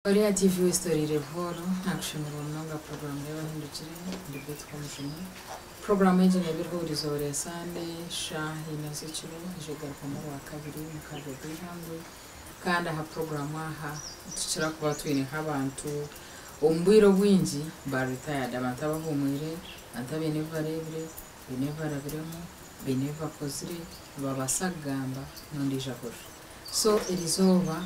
Ori aha TV Wesitoreire Buhooro, nakushemererwa munonga puroguraamu y'Abahindukire, ndi Betty Komujuni. Puroguraamu egi neeba eriho buri izooba rya Sande shaaha ina z'ekiro eija kugarukamu Orwakabiri mukaaga gw'eihangwe. Kandi aha puroguraamu aha nitukira kuba twineho abantu omu bwire obwingi ba retired, abantu abahuumwire, abantu abaine ebi bareebire, baine ebi barabiremu, baine ebi bakozire, nibabaasa kugamba n'ondiijo ahurire. So erizooba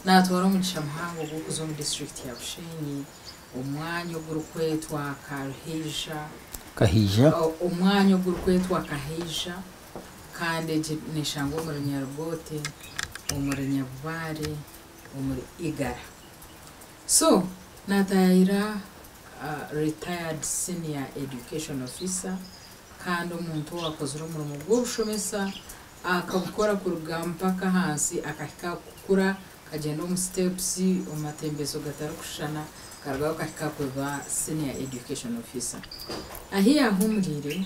natwara omugisha muhango gw'okuza omu disiturikiti ya Bushenyi omu mwanya ogurikwetwa Karuhaija, Kahaija. Omwanya ogurikwetwa Kahaija kandi egi neshangwa omuri Nyarugote, omuri Nyabubare, omuri Igara. So natayayira retired senior education officer kandi omuntu owakozire omurimo gw'obushomesa Akabukora kuruga mpaka ahansi akahika aha kukura, akagyenda omu steps, omu matembezo gatarikushushana, akarugaho akahika aha kuba senior education officer. Ahi yaahumuriire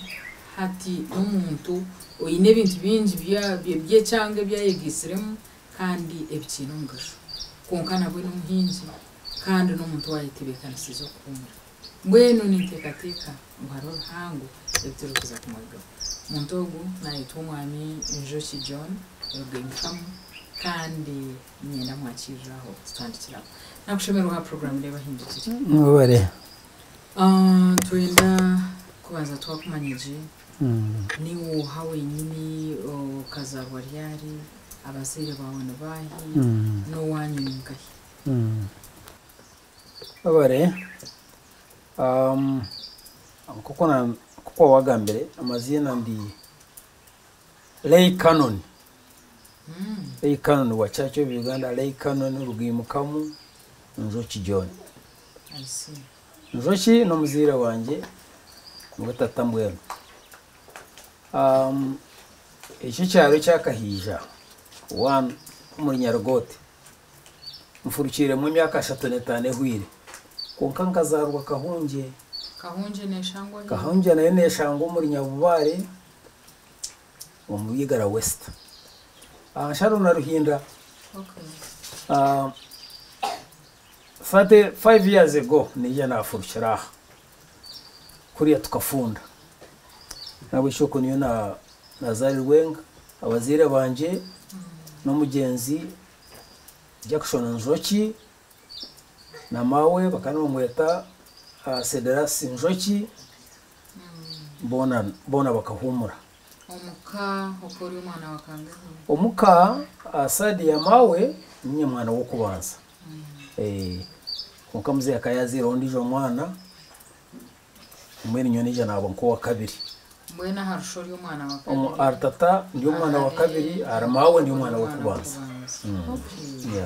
hati n'omuntu oine ebintu bingi by'ekyanga ebi ayegaitsiremu kandi ebikiine omugasho. Kwonka nabwe n'omuhingi kandi n'omuntu owaayetebeekanisiize okuhuumura. Mbwenu ninteekateeka ngu hariho bihango ebi turikuza kumwegaho. Omuntu ogu naayetwa Omwami Njoki John Rugeinfamu kandi niinyenda mwakiirire aho tutandikire aho. Nakushemererwa aha puroguraamu Reeba Ahindukire. Mwebare. Nitwenda kubanza twakumanya gye. Niiwe oha wenyini, okazaarwa ryari, abazaire baawe ni baahi, n'owaanyu ni nkahi? Webare. Nk'oku waagambire amaziina ndi Lay Canon, Lay Canon wa Church of Uganda, Lay Canon Rugaimukamu Njoki John. Njoki n'omuzaire wangye niwe tata mbwenu. Eki ekyaro ekya Kahaija one omuri Nyarugoote. Nfurukiiremu emyaka 35 ehweire, kwonka nkazaarwa Kahungye. Kahungye neeshangwa hi? Kahungye nayo neeshangwa omuri Nyabubaare omuri Igara West. Aha nsharo na Ruhinda. Okay. 35 years ago naija naafurukira aha kuriya tukafunda. N'ahabw'ekyo okwo niyo naazaarirwe, abazaire bangye n'omugyenzi Jackson Njoki na maawe bakaba nibamweta Cedras Njoki boona boona bakahuumura. Omuka okaba ori omwana wa kangahi? Omuka aha side ya maawe niinye mwana w'okubanza kwonka muzeeyi akaba yaazaireho ondiijo mwana Mbwenu nyowe naija naaba nk'owakabiri. Mbwenu ahari sho ori omwana wa kabiri? Ahari tata ndi omwana wa kabiri, ahari maawe ndi omwana w'okubanza. Okay.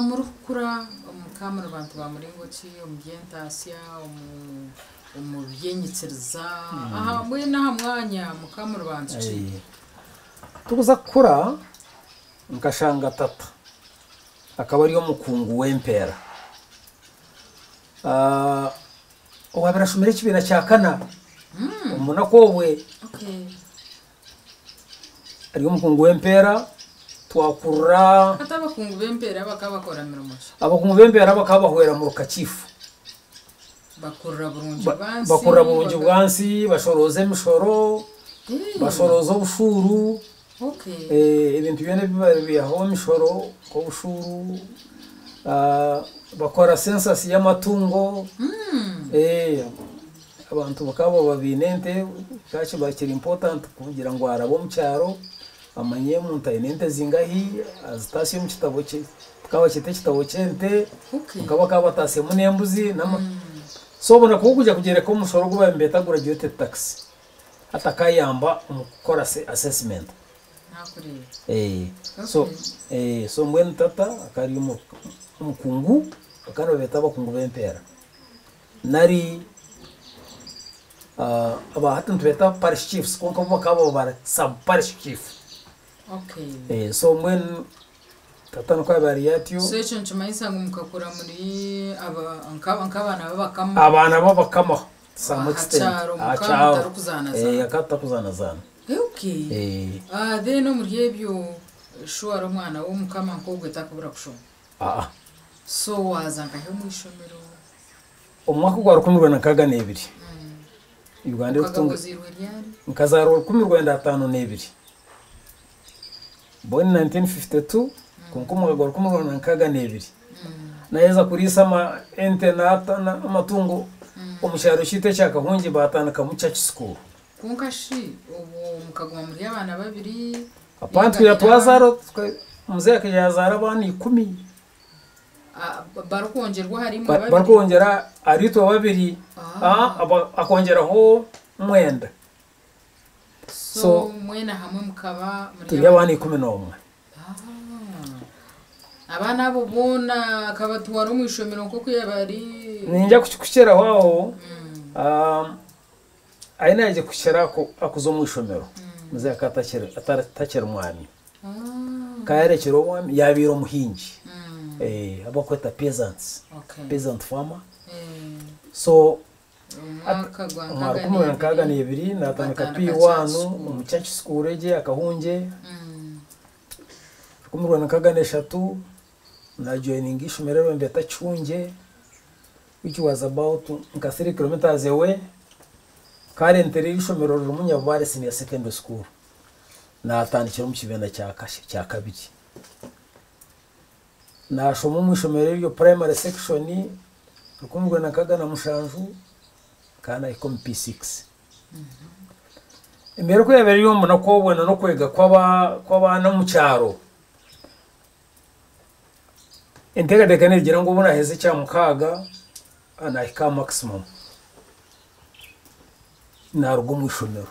Murikukura omu ka muri bantu ba muringo ki omu by'entaasya, omu by'enyikiriza, aha mbwenu aha mwanya omu ka muri bantu ki? Turikuza kukura nkashanga tata akaba ari omukungu w'empeera. Owaabaire ashomire ekibiina kya kana omu bunaku obwe ari omukungu w'empeera twakurira. Hati abakungu b'empeera bakaba bakora mirimo ki? Abakungu b'empeera bakaba bahwera muruka chief. Bakurira burungi bwansi. Bakurira burungi bwansi, bashorooza emishoro, bashorooza obushuuru. Ebintu byona ebi baribihaho emishoro nk'obushuuru, bakora sensasi y'amatungo, abantu bakaba baba baine ente kikaba kiba kiri important kugira ngu arabe omu kyaro amanye omuntu aine ente zingahi azitaasye omu kitabo kye, kikaba bakyeta ekitabo ky'ente, kwonka bakaba bataasyamu n'embuzi so obona ku orikuza kugyereka omushoro ogu baabaire nibeeta graduated tax. Hati akayamba omu kukora assessment. So so mbwenu tata akaba ari omukungu, bakaba nibabeeta abakungu b'empeera nari aba hati nitubeeta parish chiefs kwonka bo bakaba bari sub parish chief. So mbwenu tata nikwo yaabaire ari atyo. So ekyo nikimanyisa ngu mukakura muri nk'abaana b'abakama? Abaana b'abakama. To some Aha extent. kyaro Aha mukaba kyaro. mutarikuzaanazaana. Akaba tutarikuzaanazaana. Okay. Then omuri ebyo shuwa ari omwana w'omukama nk'ogwe takubura kushoma. Aa. So waaza nkahi omu ishomero? Omu mwaka ogwa 1962 Uganda Okaga erikutunga ozairwe ryari? Nkazaarwa 1952, born 1952, kwonka omwaka gwa 1962 naheza kuriisa ama ente n'amatungo omu kyaro kyaitu ekya Kahungye baatandikamu church school. Kwonka shi obwo mukaguma muri abaana babiri? Apana Ninga twija haine twazaara abandi? Muzeeyi akaija yaazaara abaana ikumi. Ah, barikwongyerwa ahari imwe babiri? Barikwongyera ahari itwe babiri. Ah. Akongyeraho mwenda. So So mwena hamwe mukaba muri turi abaana 11. Ah. Abaana abo boona akabatwara omu ishomero nk'oku yaaba ari? Ninja kukikukiraho aho. Ahi naija kuhikira akuza omu ishomero, muzeeyi akaba atakiri mwami. Ka yarekire obwami yabaire omuhingi. Abu bakweta peasants, peasant farmer. So Omwaka gwa omwa nkaga rukumi rwenda nkaaga n'ebiri n'ebiri natandika watandika P1 church school. Omu church school egi eya Kahungye. 1963 najoininga ishomero eri nibaryeta Kihungye, which was about nka 3 kilometres away. Currently eri ishomero ririmu Nyabubare Senior Secondary School. Natandikira omu kibiina kya kabiri. Nashoma omu ishomero eryo primary section 1967 nkaba nahika omu P6. Embeera oku yaabaire eri omu bunaku obwo n'okwega kw'abaana omu kyaro, enteekateeka neegira ngu obu naaheza ekyamukaaga nahika aha maximum naaruga omu ishomero.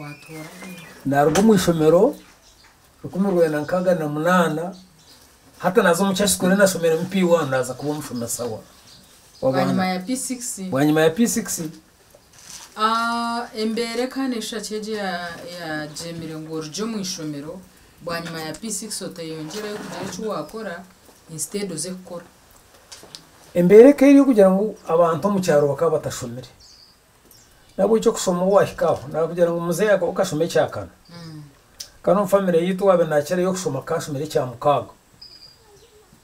Watoora he? Naaruga omu ishomero 1968, hati naaza omu church school ei nashomeiremu P1, naaza kuba omushomesa Bwanyima w'abaana. Ya P6? Bwanyima ya P6. Ah, embeera eka neeshusha ki egi yagyemire ngu orugye omu ishomero bwanyima ya P6 oteyongyerayo kugira eki waakora, instead oze kukora? Embeera eka eri okugira ngu abantu omu kyaro bakaba batashomire. Nahabwekyo okushoma obu wahika aho, nakugira ngu muzeeyi akashoma ekyakana. Kandi omu famire yaitu owaabaire naakirayo okushoma akaba ashomire ekyamukaaga.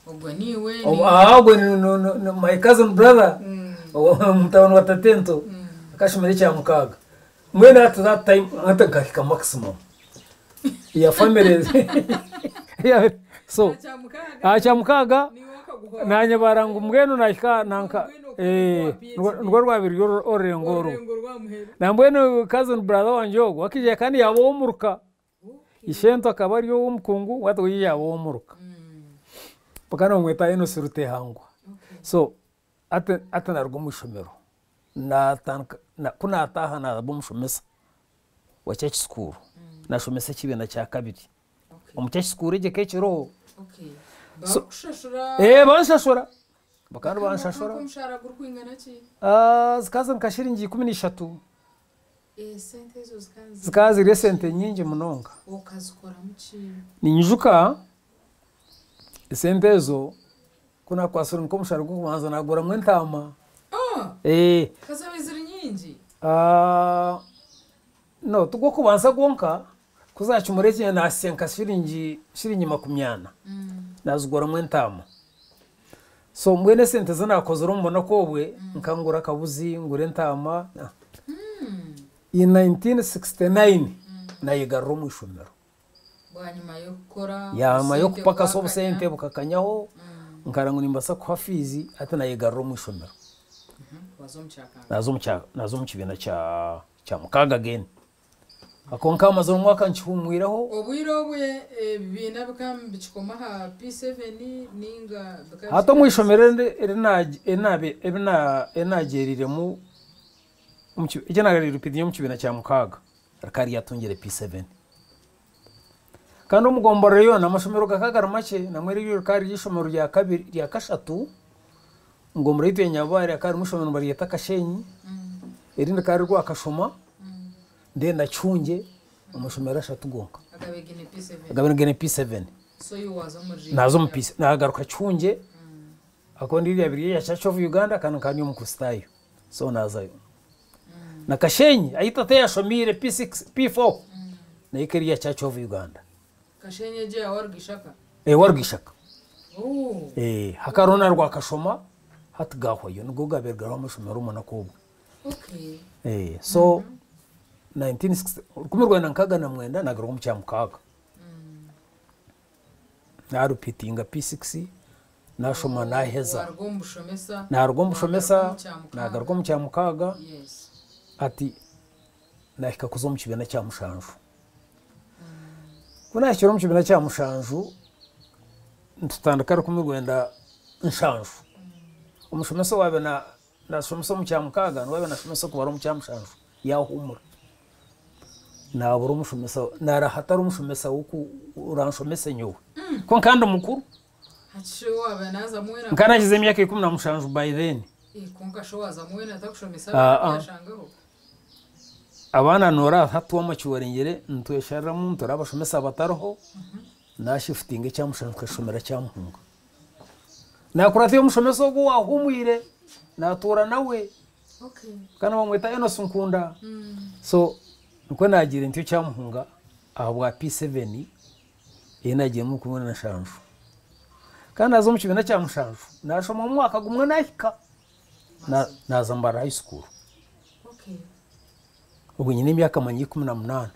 Ogwo niiwe? Ogwo ni my cousin brother, mutabani wa tatento, akashomire ekyamukaaga. Mbwenu at that time hati nkahika maximum ya family. So aha kyamukaaga naanye baara ngu mbwenu nahika nanka nirwo rwabaire ruri orurengo orwo. Nambwenu cousin brother wangye ogwo akaija kandi yaaba ow'omuruka. Ishento akaba ari ow'omukungu, hati we yaaba ow'omuruka. Bakaba nibamweta Enos Rutehangwa. So hati naruga omu ishomero, natandika ku naataaha naaba omushomesa wa church school, nashomesa ekibiina kya kabiri omu church school egi ekiriho. Barikushashura? Banshashura, bakaba nibanshashura. Omushahara gurikwingana ki? Zikaba ziri nka shiringi 13. Esente ezo zikaba Zikaba ziri esente nyingi munonga. Okazikoramu ki? Ninyijuka esente ezo ku naakwatsire nk'omushara gw'okubanza naaguramu entaama. Kazabaire ziri nyingi? No, tigw'okubanza gwonka, ku zaacumura eki naasya nka shiringi 40 naaziguramu entaama. So mbwenu esente ezi naakozire omu bunaku obwe, nkangura akabuzi, ngura entaama. In 1969 naayegarura omu ishomero. Bwanyima y'okukora? Yanyima obusente y'okupakasa bwakanya. Obusente bukakanyaho, nkareba ngu nimbaasa kuha fees, hati nayegarura omu ishomero. Waza omu kyakanga? Naaza omu kibiina kya mukaaga again. Ako nkamazire omwaka nkihumwireho. Obwire obwe ebibiina bikaba bikikoma aha P7 ninga bikaba Hati omu ishomero eri naagyeriiremu, eki naaripidinga omu kibiina kya mukaaga rikaba ryatungire P7. Kandi omu gomborora yoona amashomero gakaba gari makye, namwe eriryo rikaba riri ishomero rya kabiri, rya kashatu. Omu gombora yaitu ya Nyabubare hakaba harimu ishomero nibaryeta Kashenyi, erindi rikaba riri Rwakashoma, then na Kihungye, amashomero ashatu gonka. Agabe gine P7? Agabe gine P7. So iwe waza omuri Naaza omu P naagaruka Kihungye, ahakuba ndirya ryabire rya Church of Uganda kandi nkaba ndi omukristaayo, so naazayo. Na Kashenyi ahi tata yashomiire P6, P4, nayo ekaba eri eya Church of Uganda. Kashenyi egi ya Warugishaka? Warugishaka. Oh. Eh, hakariho na Rwakashoma hati gahwayo nigo gabaire gariho amashomero omunaku obwo. Okay. Eh, so 1960 1969 nagaruka omu Kyamukaaga. Narupitinga P6 nashoma naheza. Waruga omu bushomesa. Naruga omu bushomesa Wagaruka omu Kyamukaaga. nagaruka omu Kyamukaaga. Yes. Ati nahika kuza omu kibiina kya mushanju. Ku nahikire omu kibiina kya mushanju nitutandika 1970. Omushomesa owaabaire nashomesa omu Kyamukaaga niwe yaabaire nashomesa okubara omu Kyamushanju yaahumura. Naabura omushomesa, naaraha hatari omushomesa oranshomese nyowe. Kwonka ndi mukuru. Hati shi waaba naazamu weena. Nkaba naahikize emyaka 17 by then. Kwonka shi waazamu weena atakushomesa Ah, ah. yashangaho? Abaana nooraba hati twama Kiwerengere nitweshariramu nitureba abashomesa batariho, nashifutinga ekyamushanju nkashomera Kyamuhunga. Nakuratayo omushomesa ogwo owaahumwire, naatuura nawe. Kandi bamweta Enos Nkunda. So nikwo naagiire ntyo Kyamuhunga ahabwa P7 ei naagiiremu 1970. Kandi naaza omu kibiina kya mushanju, naashoma omwaka gumwe naahika, naaza Mbarara High School. Obwo nyine emyaka manya 18.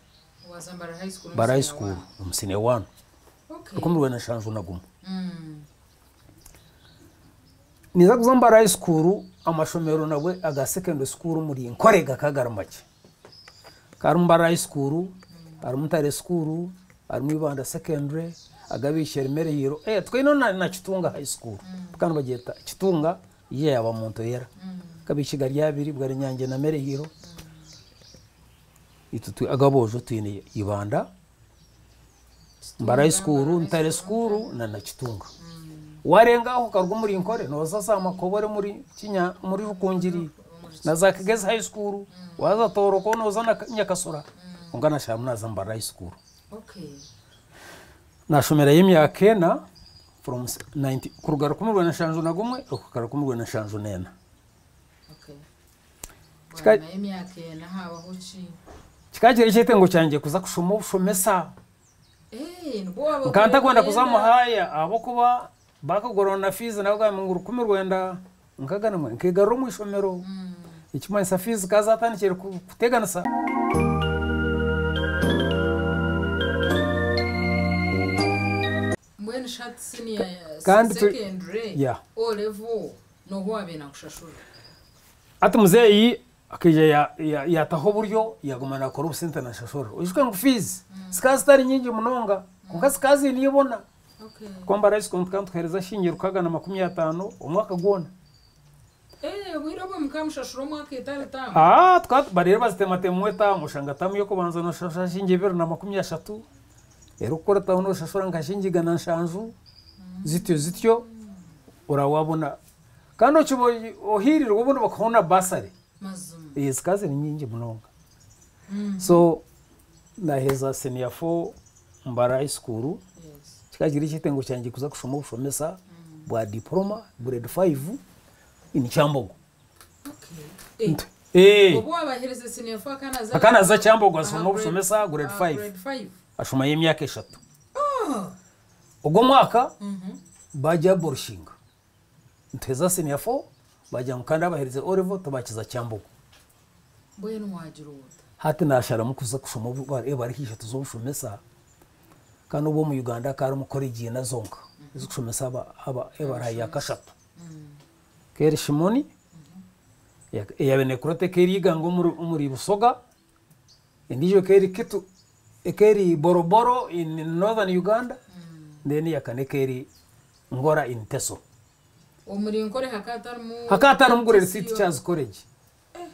Waaza Mbarara High School omu Mbarara High senior School one. Omu senior one. 1971. Ninza kuza Mbarara High School, amashomero nabwe aga secondary school omuri Nkore gakaba gari makye. Harimu Mbarara High School, harimu Ntare School, harimu Ibanda Secondary, ag'abaishiki Merehiro, twine na Kitunga High School. Bakaba nibagyeta Kitunga yo yaaba Montoyera. Ag'abaishiki gari abiri, gari Nyange na Merehiro. Itwe ag'aboojo twine Ibanda, Mbarara High School, Ntare School na Kitunga. Warenga aho okaruga omuri Nkore nooza za Makobore omuri Kinya omuri Rukungiri na za Kigezi High School, waaza Toroko nooza na Nyakasura. Kwonka nasharamu naaza Mbarara High School. Nashomerayo emyaka 4 from 90 kuruga 1971 okuhika 1974. Bwanyima y'emyaka 4 habaho ki? Kikaba kiri ekyetengo kyangye kuza kushoma obushomesa. Nibwo waaba Nkaba ntakwenda kuza orikugyenda. muhaaya ahabw'okuba bakagorora na fees nabo bagamba ngu 961 nkegarura omu ishomero. Ekimanyisa fees zikaba zatandikire kuteganisa. Mbwenu shi hati senior Kandi secondary Yeah. O level n'oha owaabaire naakushashura? Hati muzeeyi akaija yataho oburyo yaguma nakora obusente nashashura. Oijuke ngu fees zikaba zitari nyingi munonga kwonka zikaba ziine ibona. Kuba Mbarara High School tukaba nituheereza shilingi 650 omwaka gwona. Obwire obwo mukaba mushashura omwaka etari taamu? Ah, tukaba bareeba bazitematemamu etaamu oshanga taamu y'okubanza noshashura shilingi 230, erikukurataho noshashura nka shilingi 170, zityo zityo oraba wabona. Kandi okiba ohiirirwe obundi bakakuha na bursary. Mazima. Zikaba ziri nyingi munonga. So naheza senior four Mbarara High School, kikaba kiri ekyetengo kyangye kuza kushoma obushomesa bwa diploma grade 5 in Kyambogo. Obu wabahereza senior four akanaza Akanaza Kyambogo asoma obushomesa grade 5. Grade 5. Ashomayo emyaka 3. Ogwo mwaka bajya boroshinga. Nituheza senior 4 bajya ngu kandi abahereze O level tubakiza Kyambogo. Mbwenu wagira ota? Hati nasharamu kuza kushoma bari ishatu z'obushomesa kandi obwo omu Uganda hakaba harimu college ina zonka ezikushomesa aba ebaraha ya kashatu. Keri Shimoni eyabaire nekurata ekeri Iganga omuri Busoga, endiijo ekeri Kitu, ekeri Boroboro in northern Uganda, then eyakana ekeri Ngora in Teso. Omuri Nkore hakaba hatarimu Hakaba hatarimu grade TCO. 3 Teachers College.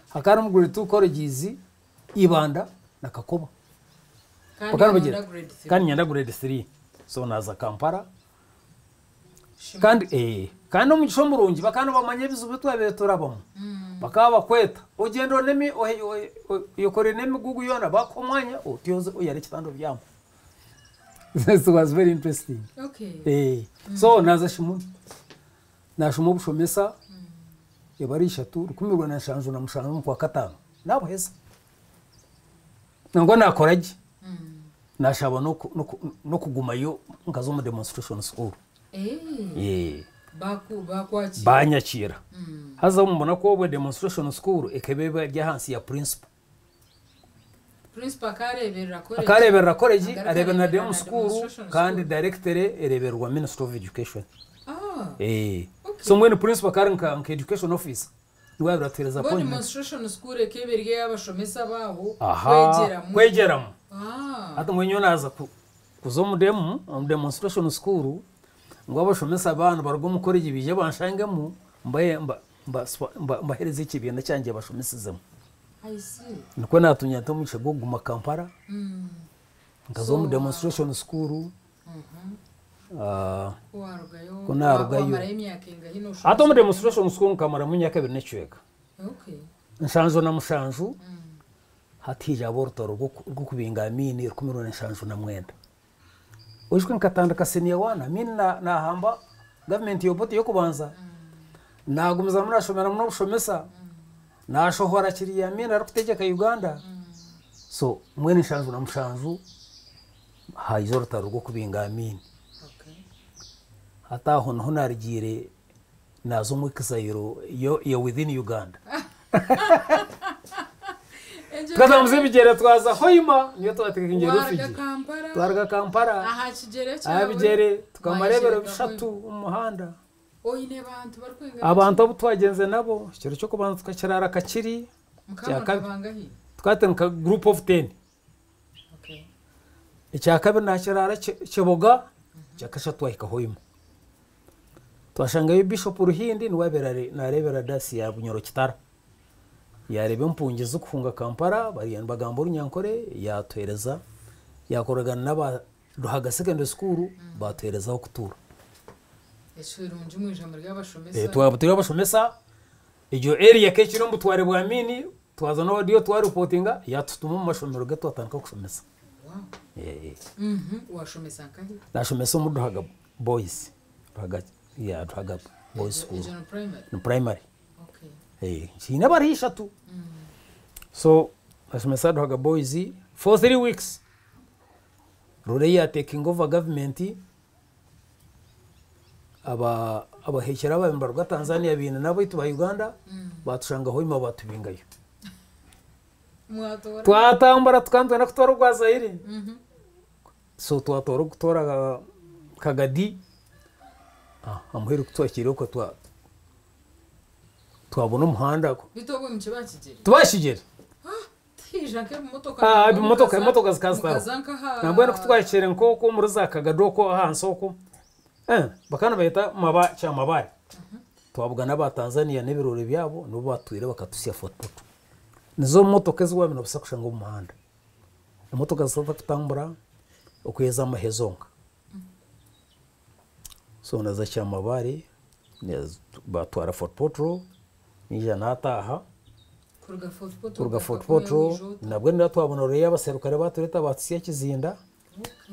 Hakaba harimu grade 2 colleges Ibanda na Kakoba. Kandi Bakaba nyenda bagira grade 3. Kandi nyenda grade 3. So naza Kampala. Shimoni. Kandi omugisha omurungi bakaba nibamanya ebizibu bitwabaire turabamu. Bakaba bakweta ogyenda onemi oyekore n'emigugu yoona bakuha omwanya otyoze oyare ekitanda obyama. This was very interesting. So naza Shimoni. Nashoma obushomesa ebara ishatu 1977 omu kwa kataano nabuheza. Nangwa nakora gye. Nashaba n'okugumayo nkaza omu demonstration school. Eh, bakwakira. Banyakiira. Haza omu bunaku obwo demonstration school ekaba eba eri ahansi ya principal. Principal akareeberera college. Akareeberera college, Agaruka areeberera na areeberera demo na school, demonstration kandi school. director ereebererwa Ministry of Education. Ah, Eh. okay. So mbwenu principal akari nka education officer niwe yaabire atuheereza Bo appointment. demonstration school ekaba eri ey'abashomesa baaho Aha, kwegyeramu. kwegyeramu. Ah. Hati mbwenu nyowe naaza kuza omu demo, omu demonstration school, ngu abashomesa abaana baruge omu college baije banshangemu mbahe mbaheereze ekibiina kyangye bashomesezemu. I see. Nikwo naatunya nti omugisha gw'okuguma Kampala, nkaza omu So, demonstration school. Ku warugayo, Ku naarugayo. wamarayo emyaka engahi nooshomesa? Hati omu demonstration school nkamaramu emyaka ebiri n'ekicweka. 77, hati haija haba orutaro rw'okubinga Amiini 1700. Oijukye nkatandika senior one, Amiini naahamba gavumenti y'Obote y'okubanza, naagumizamu naashomeramu n'obushomesa, naashohora kiriya Amiini arikutegyeka Uganda. So mbwenu 77 haija orutaro rw'okubinga Amiini. Hati aho niho naarugiire naaza omu exile ya within Uganda. Egyo Tukatambuza ebigyere twaza Hoima, niyo twatekingira Waruga refugee. Kampala. Twaruga Kampala. Aha kigyere kyawe. Aha bigyere tukamara ebiro Wayeshereka 3 Hoima. omu muhanda. Oine bantu barikwingana Abantu abu twagenze nabo, ekiro ky'okubanza tukakiraara Kakiri, Mukama kya kabiri. nkabangahi? Twatandika nka group of 10. Ekya kabiri nakiraara Kiboga, ekya kashatu twahika Hoima. Twashangayo Bishop Ruhindi niwe abaire nareebera dasi ya Bunyoro Kitara. Yareeba empungi zikuhunga Kampala, bariyo nibagamba Orunyankore, yatuheereza, yakoragana n'aba Ruhaga Secondary School, batuheereza aho kutuura. Ekirungi mwija muri abashomesa. Twaba turi abashomesa, egyo area kekiri omu butware bwa Amiini, twaza n'audio twareportinga, yatutuma omu mashomero ge twatandika kushomesa. Wow. Washomesa nkahi? Nashomesa omu Ruhaga Boys. Ruhaga, yeah, Ruhaga Boys School. Egyo ni primary? Ni primary. Kiine abari ishatu. So, nashomesa Ruhaga Boys for 3 weeks. Rore ya taking over government, abahekyera ababi nibaruga Tanzania baine n'abaitu ba Uganda, batushanga Hoima batubingayo. Mwatora. Twatambura tukandwena kutora ogwa Zaire. So twatora kutora Kagadi. Amuheru kutwakira okwo twabona omuhanda. Bitu obwo mukiba kigere? Tubakigere. Tija nk'ebimotoka. Ebimotoka zikazitaro. Mukaza nkaha. Nambwenu kutwakire nk'okwo omuri za Kagadi okwo ahansi okwo. Bakaba nibayeta Kyamabare. Twabugana aba Tanzania n'ebirori byabo nibo batwire bakatusya Fort Portal. Nizo motoka ezi waaba noobaasa kushanga omu muhanda. Emotoka zitata kutambura okweza amahe zonka. So naza Kyamabare, batwara Fort Portal, nija naataaha. Kuruga Fort Portal Kuruga kugaruka Fort kuya Portal, Wijota. nabwo nibwo twabona ruriya abaserukare batureta batusya Kizinda,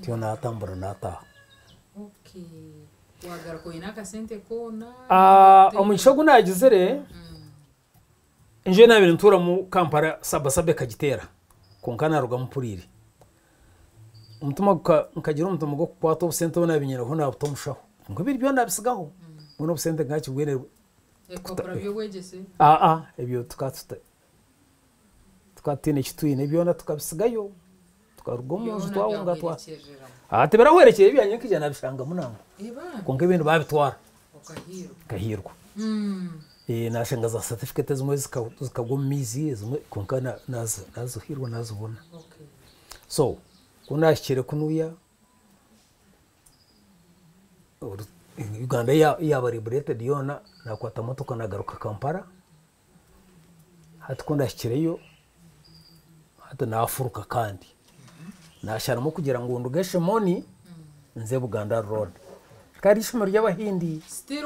tiyo naatambura naataaha. Wagaruka oine akasente koona? Omugisha ogu naagizire, enju ei naabaire ntuuramu Kampala Sabasabe ekagiteera, kwonka naarugamu mpuriire. Omutima nkagira omutima gw'okukwata obusente obu naabaire nyineho naabuta omu shaho. Kwonka ebindi byona naabisigaho. Mbwenu obusente nkakibwine Ebipapura by'obwegyese? Aa, ebyo tukaba tutaine eki twine, byona tukabisigayo. Tukaruga omu nju Byona twahunga twa- byahwerekyereramu. Tibirahwerekyerera ebyanye nkaija nabishangamu nangwa. Eba. Kwonka ebindi babitwara. Okahirwa. Nkahirwa. Nashanga za certificate ezimwe zikagwa omu maizi, ezimwe kwonka nazihirwa nazibona. So, ku nahikire kunuya, Uganda yaba liberated yoona, nakwata motoka nagaruka Kampala. Hati ku ndahikireyo, hati nafuruka kandi. Nasharamu kugira ngu nduge Shimoni, nze Buganda Road. Kari ishomero ry'Abahindi. Still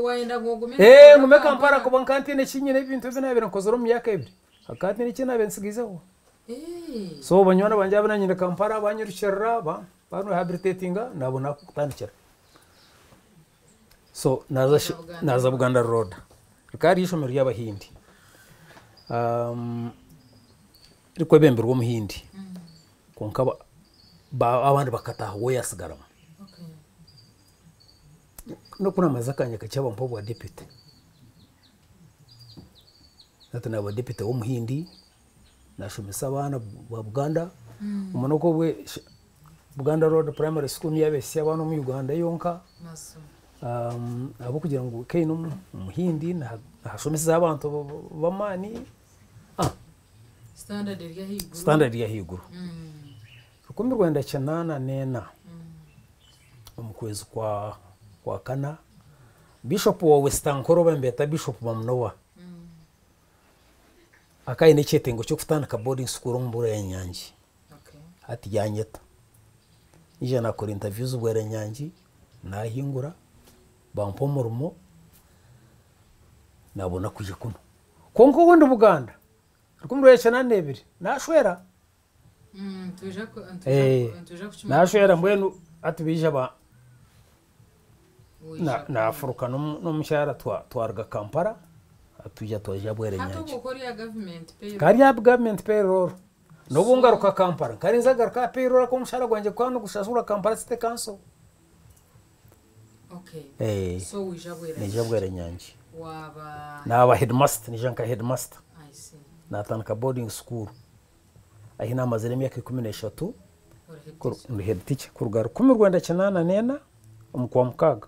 wayenda ngu ogume Ngume Kampala kuba nkantiine ekinyine ebintu ebi naabaire nkozire omu myaka ebiri. Akantiine eki naabaire nsigizeho. So banywani bangye abu nanyine Kampala banyirukirira, banrehabilitatinga, nabona kutandikira. So naza Buganda Road. Rikaba riri ishomero ry'Abahindi. Rikwebemberwa Omuhindi. Kwonka abandi bakataaha we yasigaramo. N'oku namaze akanya kakye bampa obwa deputy. Hati naaba deputy w'omuhindi, nashomesa abaana ba Buganda. Omunaku obwe Buganda Road Primary School niyo yaabaire ehitsya abaana omu Uganda yonka. Mazima. Ahabw'okugira ngu Kaine omuhindi nahashomeseza abantu b'amaani. Standard eri ahaiguru. Standard eri ahaiguru. 1984 omu kwezi kwa kana, Bishop wa West Ankole obu nibeeta Bishop Bamunoba akaba aine ekyetengo ky'okutandika boarding school omu Bweranyangi. Hati yanyeta. Naija nakora interviews Bweranyangi, nahingura, bampa omurimo, nabona kwija kunu. Kwonka obundi Buganda, 1982 nashwera. Nashwera mbwenu hati baija ba nafuruka n'omukyara twaruga Kampala twija twaija Bweranyangi. Nkaba ndi aha government payroll. N'obu ngaruka Kampala nkaba ninza garuka aha payroll ahakuba omushahara gwangye gukaba nigushashurwa Kampala City Council. Naija Bweranyangi. Naaba headmaster, naija nka headmaster. Natandika boarding school ahi namazire emyaka 13 ndi head teacher kuruga 1984 omu Kwamukaaga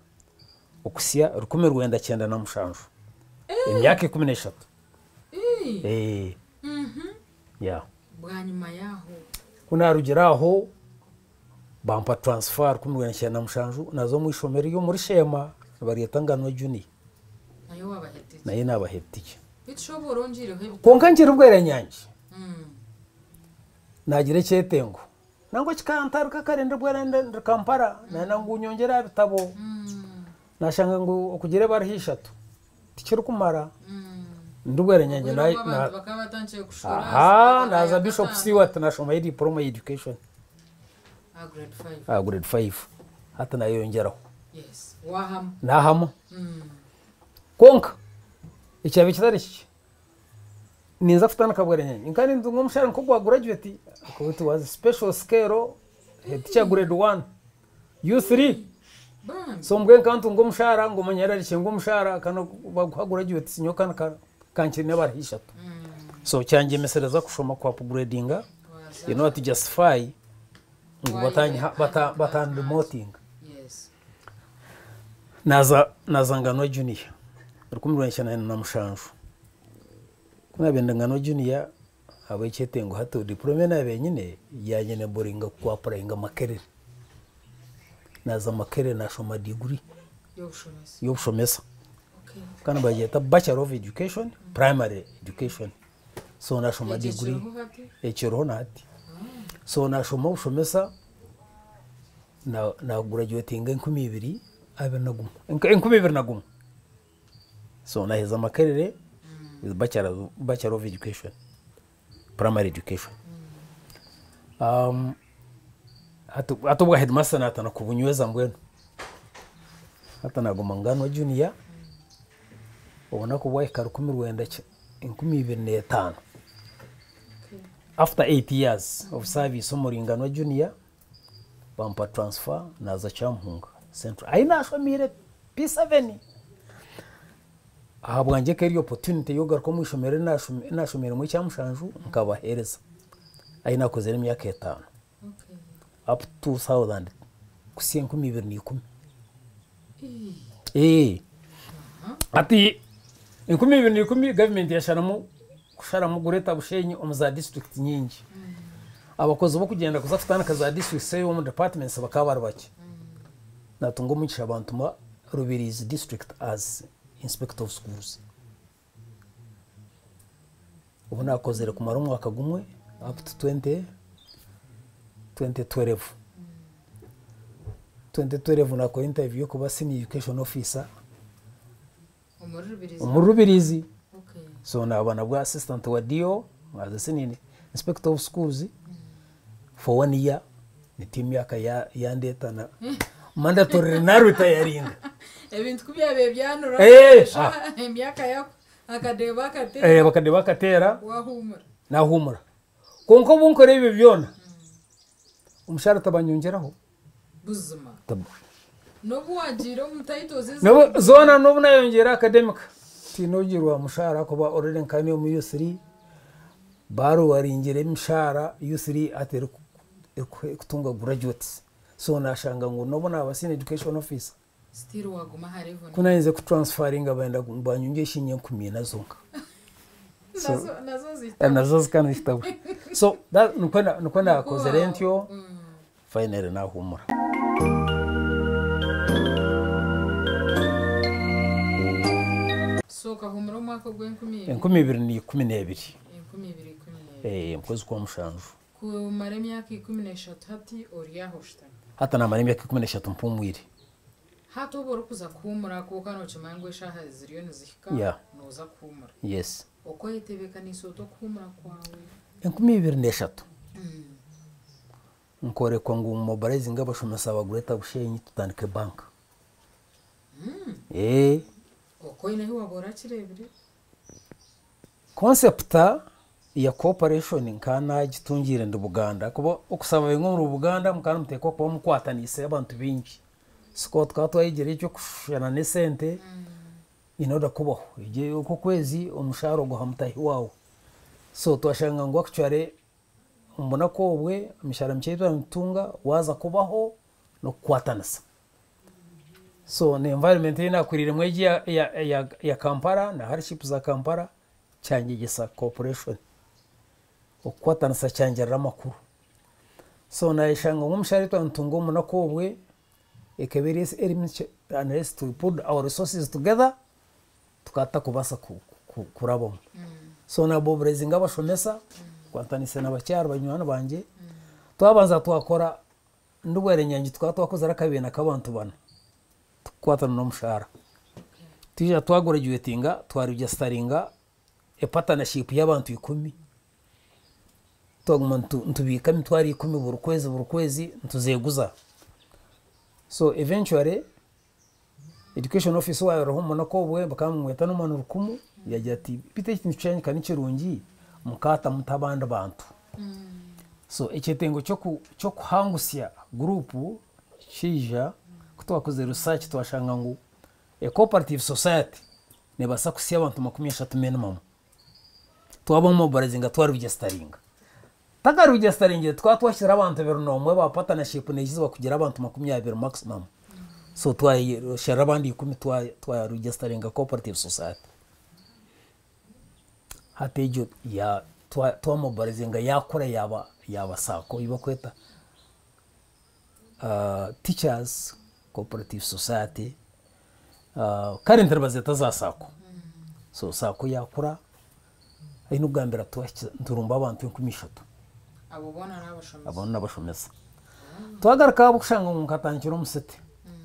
okuhitsya 1997, emyaka 13. Yeah. Bwanyima yaho? Ku naarugire aho bampa transfer 1997, naza omu ishomero ry'omuri Sheema nibaryeta Nganwa Junior. Nayo waaba head teacher? Nayo naaba head teacher. Beitu shi oba orongyireho ebitabo? Kwonka nkiri Bweranyangi naagira ekyetengo nangwa kikantaruka kare ndi ndi Kampala nayenda ngu nyongyere aha bitabo, nashanga ngu okugira ebaruha ishatu tikirikumara. Ndi Bweranyangi Obwire obu abantu bakaba batandikire kushora. Aha, naza Bishop Stewart, nashomayo diploma ya education. Aha grade 5. Aha grade 5, hati nayeyongyeraho. Yes, wahama. Nahama. Kwonka ekyabaire kitari kikye, ninza kutandika Bweranyangi nkaba nintunga omushahara nk'ogwa graduate, ahakuba it was special scale, head teacher grade 1 U3. Bambi. So mbwenu nkaba ntunga omushahara ngu omanya rarikye ngu omushahara kanu baguha graduate nyowe kanu kankirine ebaruha ishatu. So kyangyemesereza kushoma ku upgradinga Waza. in order to justify ngu Why batandemotinga. Naza Nganwa Junior 1997. Ku naabaire ndi Nganwa Junior ahabw'ekyetengo hati diploma ei naabaire nyine yanyeneboringa ku applyinga Makerere. Naza Makerere nashoma degree y'obushomesa. Y'obushomesa. Kandi nibagyeta Bachelor of Education, Primary Education. So nashoma Ekyo degree. kiriho hati? Ekiriho na hati. So nashoma obushomesa, na graduatinga 2021. 2001. So naheza Makerere with Bachelor of Education, Primary Education. Hati obwa headmaster natandika kubunyweza mbwenu. Hati naguma Nganwa Junior, obunaku bwahika 2005. After 8 years of service omuri Nganwa Junior, bampa transfer naza Kyamuhunga Central. Ahi nashomiire P7. Ahabwangye ekaba eri opportunity y'okugaruka omu ishomero eri nashomiiremu ekyamushanju nkabaheereza. Ahi nakozire emyaka 5. Up to 2000 kuhitsya 2010. Hati 2010 gavumenti yasharamu kusharamu Greater Bushenyi omu za district nyingi. Abakozi b'okugyenda kuza kutandika za districts eyo omu departments bakaba bari bakye. Natunga omugisha bantuma Rubirizi district as inspector of schools. Obu nakozire kumara omwaka gumwe up to 20 2012. 2012 nakora interview y'okuba senior education officer Omuri Rubirizi? Omuri Rubirizi. So naba nabwo assistant wa DO as a senior inspector of schools for one year, niti emyaka yandeeta na mandatory naretiringa. Ebintu ku byabaire byanura, emyaka yako akadeba akateera. Bakadeba akateera. Wahumura. Nahumura. Kwonka obu nkora ebyo byona, omushahara tabanyongyeraho. Buzima. N'obu wagiire omu titles ezi. N'obu zoona n'obu nayongyera academic tihaine ogirwa mushaara ahakuba already nkaba ndi omu U3 barowaringire emishaara U3 hati erikutunga graduates so nashanga ngu n'obu naaba senior education officer Still waguma aha level. Ku nayenzire ku transferringa benda ngu banyongyere shilingi enkumi ina zonka. So, Nazo nazo zihita. Nazo zikaba nizihita busha. So that nikwo na- nikwo naakozire ntyo finally naahuumura. So okahumura omwaka ogw'enkumi ibiri. 2012. 2012. Eh, omu kwezi kwa mushanju. Kumara emyaka 13 hati ori aho oshutami. Hati naamara emyaka 13 mpuumwire. Hati obu orikuza kuhuumura kwonka nookimanya ngu eshaaha ziriyo nizihika nooza kuhuumura. Yes. Okwetebeekaniise ota okuhuumura kwawe? 2003 nkorekwa ngu mobilizinge abashomesa ba Greater Bushenyi tutandike bank. Eeh. Okwo oine ahu waaba orakireebire? Concept ya cooperation nkaba nagitungiire ndi Buganda ahakuba okusaba bimwe omuri Buganda mukaba nimuteekwa kuba mukwataniise abantu baingi. So tukaba twayegire eky'okushushana n'esente in order kubaho. Okwezi omushaara oguha mutaahi waawe. So twashanga ngu actually omu bunaku obwe emishaara mikye ei twaba nitutunga waaza kubaho n'okukwatanisa. So na environment ei naakuriiremu egi eya Kampala na hardship za Kampala kyanyegyesa cooperation, okukwatanisa kyangirira amakuru. So naayeshanga ngu omushaara ei twaba nitutunga omu bunaku obwe ekaba eri mikye unless we put our resources together tukaba tutakubaasa kurabamu. So naamobilizinga abashomesa, nkwatanise na bakyara banywani bangye, twabanza twakora Ndibwerenyangi tukaba twakozire akabiina k'abantu bana tukukwatana n'omushaara. Twija twagurajuwetinga twaregisitaringa epatanashipu y'abantu ikumi, twaguma nitubiika emitwaro ikumi buri kwezi buri kwezi nituzeeguza. So eventually education officer owaabaire ariho omu bunaku obwe bakaba nibamweta Norman Rukumu yaagira ati beitu ekintu kyanyu ka nikirungi mukaata muta abandi bantu. So ekyetengo ky'okuhangusya guruupu kyaija ku twakozire research twashanga ngu a cooperative society neebaasa kuhitsya abantu 30 minimum. Twaba mobilizinga twaregisitaringa. Tutakaregisitaringire tukaba twahikire abantu 21 ba partnership neija kugira abantu 20 maximum. So twasherura abandi ikumi twaregisitaringa cooperative society. Hati egyo twamobilizinga yaakura yaaba yaaba saako ei barikweta Teachers Cooperative Society, currently nibazeeta za saako. So saako yaakura, ahi ndikugambira niturumba abantu 3000. Abo boona n'abashomesa? Abo n'abashomesa. Twagaruka ahabw'okushanga ngu nkatandikira omu city,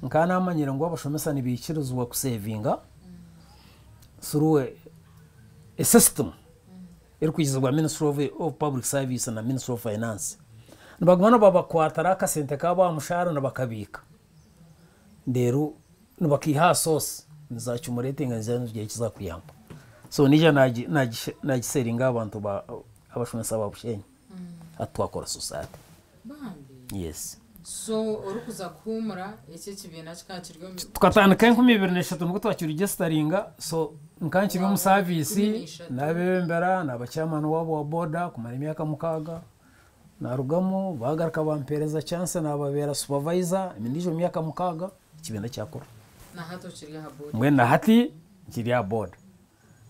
nkaba naamanyire ngu abashomesa nibaikirizibwa kusevinga through a system erikwikirizibwa Ministry of Public Service na Ministry of Finance. Nibaguma nibabakwatira akasente kaabo aha mushaara nibakabiika reero nibakaiha aha source nizaacumuretinga niziija nizigira eki zaakuyamba. So naija naagiseeringa aha bantu abashomesa ba Bushenyi hati twakora society. Bambi. Yes. So orikuza kuhuumura eki ekibiina kikaba kiri omu. Tukatandika 2003 nibwo twakiregisitaringa so nkaba nkiri omu saviisi nabebembera naba chairman waabo wa boda kumara emyaka mukaaga narugamu bagaruka bampereza chance nababeera supervisor endiijo myaka mukaaga ekibiina kyakura. Na hati okiri aha boda? Mbwenu na hati nkiri aha boda.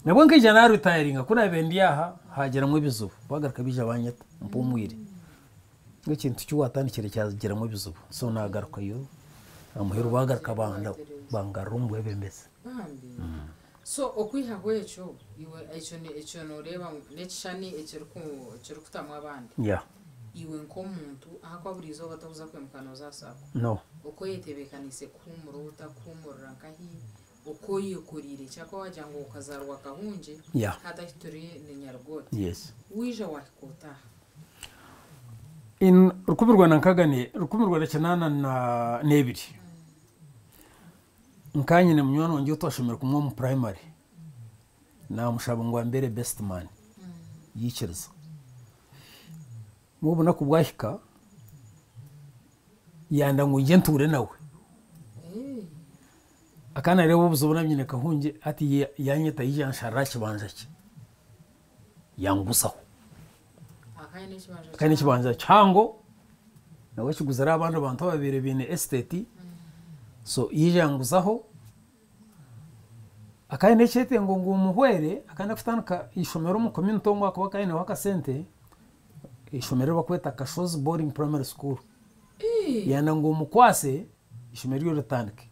Nabwo nkaija naritayaringa ku nabiire ndi aha hagiramu ebizibu bagaruka baija banyeta mpumwire. Ekintu ki watandikire kyagiramu ebizibu so nagarukayo ahamuheru bagaruka bangarura omu bwebembezi. Bambi. So okwihaho ekyo iwe ekyo ekyo noreeba ngu n'ekishushani ekirikutamu abandi. Yeah. Iwe nk'omuntu ahakuba buri izooba tokuza kwimuka nooza aha saako. No. Oku oyetebeekaniise kuhuumura ota, kuhuumurira nkahi, oku oyekoriire ki ahakuba waagira ngu okazaarwa Kahungye, Yeah. hati ahu turi ni Nyarugoote. Yes. Waija waahika ota aha? In 1982, nkaba nyine munywani wangye ou twashomire kumwe omu primary, naamushaba ngu ambeere best man, yaikiriza. Obunaku bwahika, yanda ngu ngye ntuure nawe. Akaba naareeba obuzibu obu nyine Kahungye hati yaanyeta yaija yansharira aha kibanja kye yanguzaho. Akaba aine ekibanja kihango nawe akiguzire abandi bantu ababaire baine estate so yaija yanguzaho. Akaba aine ekyetengo ngu muhwere akaba ayenda kutandika eishomero omu community omu ahakuba akaba aineho akasente, eishomero eri barikweta Kashozi Boarding Primary School. Yayenda ngu mukwase eishomero eryo ritandike.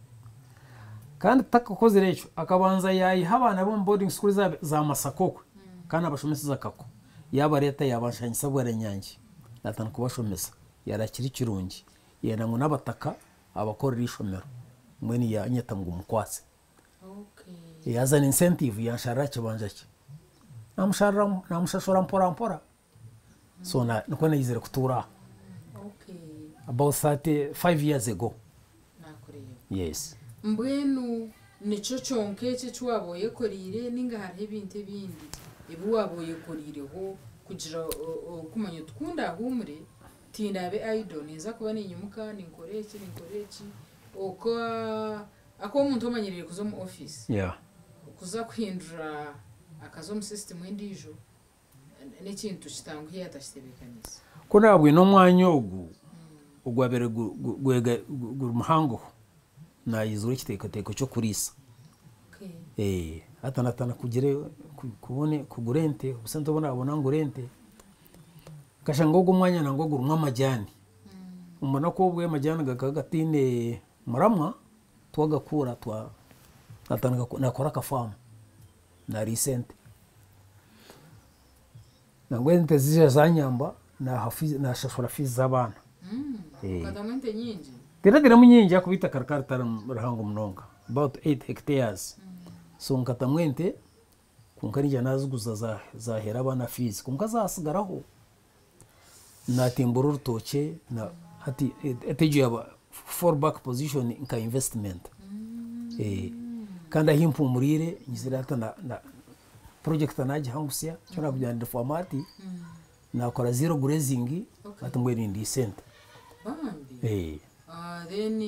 Kandi takakozire ekyo, akabanza yaayiha abaana be omu boarding school za Masaka okwe, akaba naabashomeseza Kako, yaabareeta yaabanshangisa Bweranyangi, naatandika kubashomesa, yareeba kiri kirungi, yayenda ngu n'abataka abakorere eishomero, mbwenu yanyeta ngu mukwase. Yaazana incentive yansharira aha kibanja kye, naamusharira naamushashura mpora mpora. So nikwo naizire kutuura aha about 35 years ago. Yes. Mbwenu nikyo kyonka eki eki waaba oyekoreire ninga hariho ebintu ebindi ebi waaba oyekoreireho kugira orikumanya oti ku ndaahuumure tindaabe idle ninza kuba ninyimuka ninkora eki ninkora eki ahakuba omuntu omanyiriire kuza omu ofiisi kuza kuhindura akaza omu system endiijo n'ekintu kitanguhi yaaba atakitebeekaniise. Ku naabwine omwanya ogu ogwabaire guri muhangoho, naayizirwa ekiteekateeko ky'okuriisa. Hati naatandika kugura ente, obusente obu naabona ngura ente, nkashanga ogu omwanya nangwa gurimu amajaani. Omu bunaku obwo amajaani gakaba gataine muramwa, twagakuura naatandika naakora akafaamu naariisa ente. Nangwa ente ziija zanyamba naashashura fees z'abaana. Okatamu ente nyingi? Tindatairemu nyingi ahakuba eitaka rikaba ritari rihango munonga, about 8 hectares. So nkatamu ente kwonka naija naaziguza zaaheera abaana fees kwonka zaatsigaraho. Naatimbura orutookye hati egyo yaaba fall back position nka investment. Kandi ahu mpumuriire nyizire hati project naagihangusya nikyo naakugira ngu ndi format, naakora zero grazing hati mbwenu nindiisa ente. Bambi. Then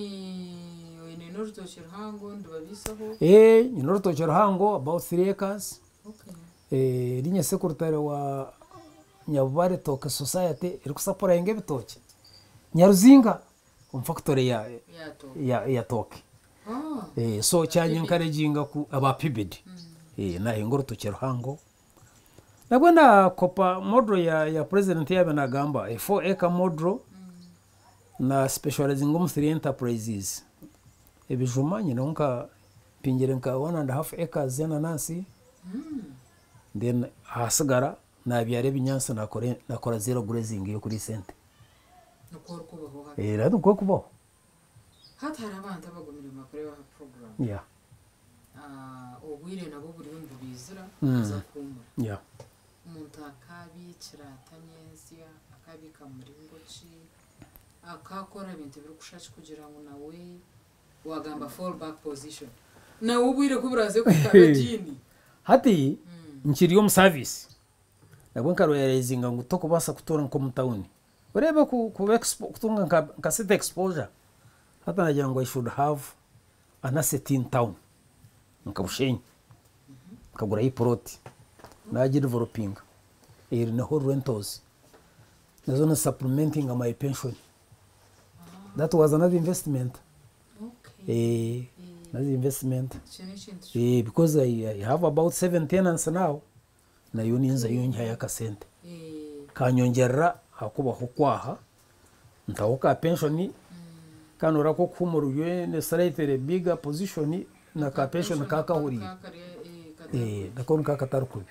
oine n'orutookye ruhango nibabiisaho? Nyine orutookye ruhango about 3 acres. Ninye secretary wa Nyabubare Tooke Society erikusupplyinga ebitookye Nyaruzinga omu factory ya tooke. So kyanyencouraginga aba PBD naahinga orutookye ruhango. Nabwo naakopa model ya president ei yaabaire naagamba, a 4 acre model na specializinga omu three enterprises. Ebijuma nyineho nka mpingire nka 1.5 acres z'enanansi, then ahasigara naabyara ebinyaatsi naakora zero grazing y'okuriisa ente. Nikwo orikubaho hati? Hati nikwo kubaho. Hati hariho abantu abagumire nibakureeba aha program. Obwire nabwo buriyo nibubaizira kuza kuhuumura. Omuntu akaabiikira ata nyentsya, akaabiika mu muringo ki, akaakora ebintu ebirikushusha ki kugira ngu nawe waagamba fall back position nawe obwire ku buraaze kuhika abe giini? Hati nkiri omu service nabwo nkarealizinga ngu tokubaasa kutuura nk'omu tawuni oreebe kutunga nka city exposure. Hati nagira ngu I should have an asset in town nka Bushenyi, nkagurayo plot naagidevelopinga erineho rentals nazo ni supplementing my pension. That was another investment. Another investment. Ekyo n'ekintu Because I have about seven tenants now, nayo ninzayo nyihayo akasente. Kanyongyerera aha kubaho kwaha, ntaho ka pension, kandi noreeba nk'okuhuumura ori in a slightly bigger position na ka pension kakahuriire. Nako nikaba katari kubi.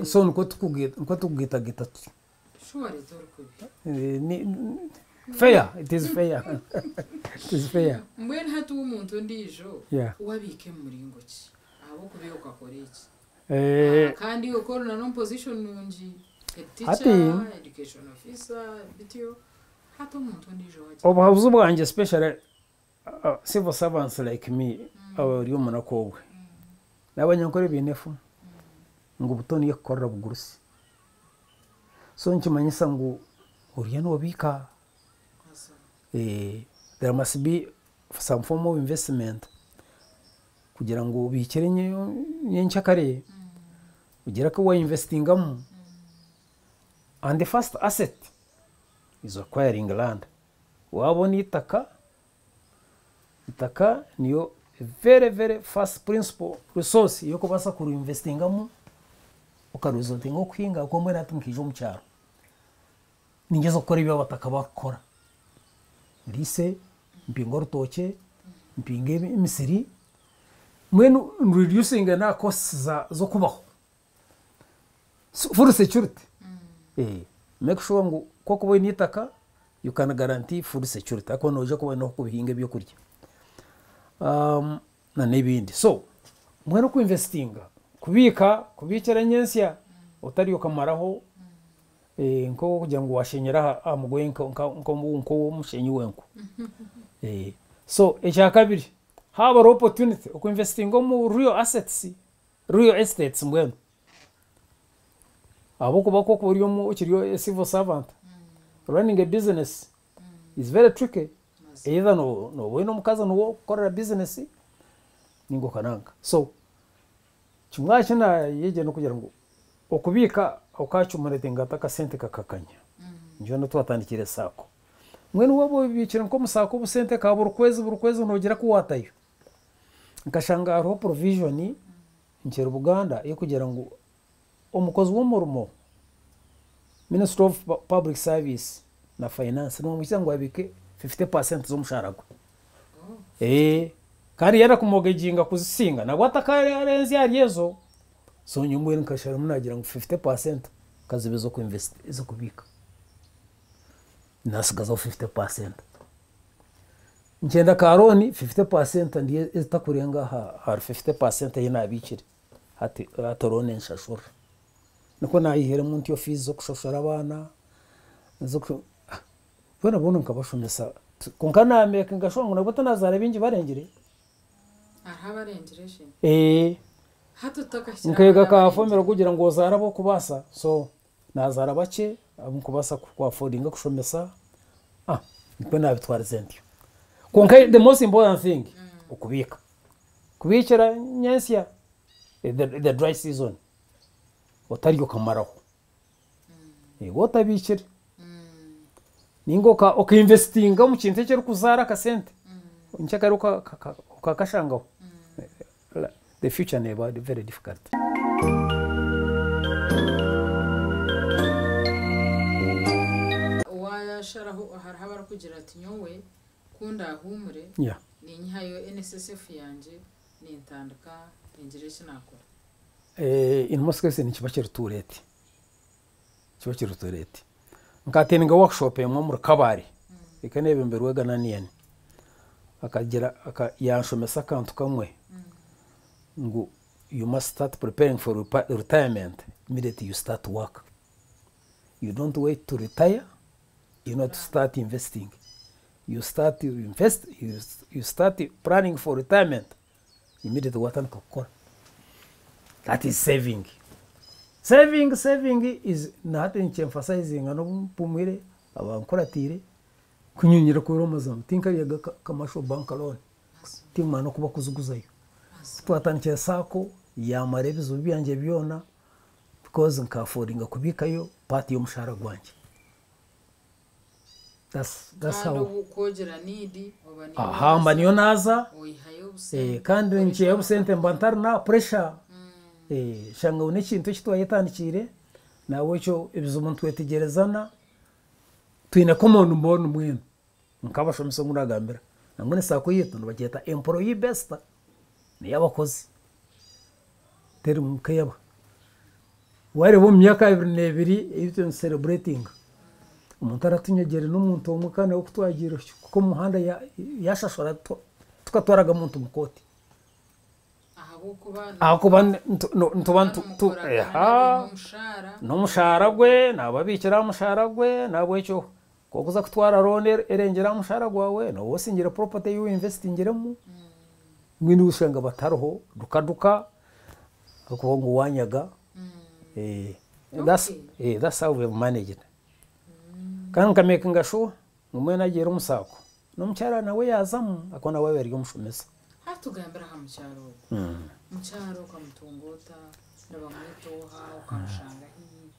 So nikwo tukugaitagaita tutyo. Sure tori kubi. Fair, it is fair. It is fair. Mbwenu hati omuntu ondiijo wabiika omu muringo ki ahabw'okuba okakora eki kandi okora na n'omu position nungi, head teacher, education officer, bityo hati omuntu ondiijo wagira Obuhabuzi bwangye, especially civil servants like me abari omu munaku obwe, n'abanyankore baine efumu ngu buto niyo ekukorera bugurusi. So nikimanyisa ngu oriyo noobiika, there must be some form of investment. Kugira ngu obiikire nyencakare, ogire aku wainvestingamu. And the first asset is acquiring land. Waabona eitaka, eitaka niyo very very first principal resource ey'okubaasa kurinvestingamu okaresortinga okuhinga ahabw'okuba mbwenu hati nkaija omu kyaro ningyezaho kukora ebi abataka barikukora. Ndiise, mpinge orutookye, mpinge emisiri, mbwenu nreducinge n'aha costs z'okubaho. Food security, make sure ngu ku orikuba oine eitaka you can guarantee food security ahakuba noija kuba oine ah'okubihinga ebyokurya na n'ebindi. So mbwenu okuinvestinga, kubiika, kubiikira nyentsya otari okamaraho nk'okugira ngu waashenyera aha mugoye nk'omushenyi w'enku. So ekyakabiri, haaba hariho opportunity okuinvestinga omu real assets, real estates mbwenu ahabw'okuba ku orikuba ori okiri civil servant, running a business is very tricky. Either nooba oine omukazi niwe orikukukorera business ninga okananka. So kimwe aha ki naayegire n'okugira ngu okubiika okaccumulatinga hati akasente kakakanya. Nikyo twatandikire SACCO. Mbwenu waaba obiikire nk'omu SACCO obusente ka buri kwezi buri kwezi noogira aku waatayo, nkashanga hariho provision nkiri Buganda ey'okugira ngu omukozi w'omurimo, Ministry of Public Service na Finance nibamwikiriza ngu abiike 50% z'omushaara gwe. Kandi yaaba kumortgaginga kuzisinga nabwo atakarenzya ahari ezo. So nyowe mbwenu nkasharamu naagira ngu 50% kazibe ez'okubiika. Nasigazaho 50%. Nkyenda ka loan 50% ndiyo etakurenga ahari 50% ei naabiikire hati hati loan enshashura. Nikwo naayihiremu ntyo fees z'okushashura abaana, boona boona nkabashomesa kwonka naamakinga sure ngu nabwo tinazaara baingi barengire. Hariho abarengire shi? Hati otakahikire Nkeega ahari ka abarengire. formula kugira ngu ozaare ab'okubaasa, so naazaara bakye abu nkubaasa kuaffordinga kushomesa, nikwo naabitwarize ntyo. Kwonka the most important thing okubiika. Kubiikira nyentsya the dry season otarya okamaraho. Waaba otabiikire ninga okainvestinga omu kintu ekirikuzaara akasente, nkyakare okakashangaho, the future neeba very difficult. Washaraho hariho abarikugira ati nyowe ku ndahuumure ninyihayo NSSF yangye nintandika ningire eki naakora. In most cases nikiba kiri too late. Nikiba kiri too late. Nkattendinga workshop emwe omuri Kabale, ekaba neebemberwa Gananian. Akagira yanshomesa akantu kamwe ngu you must start preparing for retirement immediately you start work. You don't wait to retire in order to start investing. You start you invest, you start planning for retirement immediately watandika kukora. That is saving. Saving, saving is na hati nikyemphasizinga n'obu mpumwire abankuratiire kunyongyera kubeera omuzima tinkaryaga commercial bank loan, timanya n'oku bakuziguzayo. Twatandikire SACCO yamara ebizibu byangye byona because nkaaffordinga kubiikayo part y'omushaara gwangye. That's Kandi how. obu kwogira need oba niyo Aha mba niyo naaza oyihayo obusente. Kandi nkiihayo obusente mba ntari na pressure. Shanga ngu n'ekintu eki twayetandikiire nahabwekyo ebizibu nitwetegyerezana, twine common bond mbwenu nk'abashomesa oku nagambira. Nambwenu SACCO yaitu nibagyeta employee based, n'ey'abakozi terimu nk'eyaba. Waareeba omu myaka 22 ei turiyo nitucelebratinga, omuntu aratunyegyere n'omuntu omwe kandi nawe ku twagiire kuka omu muhanda yaashashura tukatwaraga omuntu omu kooti. Ahabw'okuba Ahakuba nituba mukoragana n'omushaara. N'omushaara gwe naaba abiikire aha mushaara gwe, nahabwekyo ku orikuza kutwara loan erengire aha mushaara gwawe, nooba osingire property ei oinvestingiremu, mbwenu oshanga batariho duka duka ahabw'okuba ngu wanyaga. That's how we have managed. Kandi nkamakinga sure ngu mbwenu nagiire omu SACCO n'omukyara nawe yaazamu ahakuba nawe yaaba ari omushomesa. Hati Hatugambira aha mukyaro ogwo. Mukyaro okamutunga ota? Nibamweta oha? Okamushanga hi?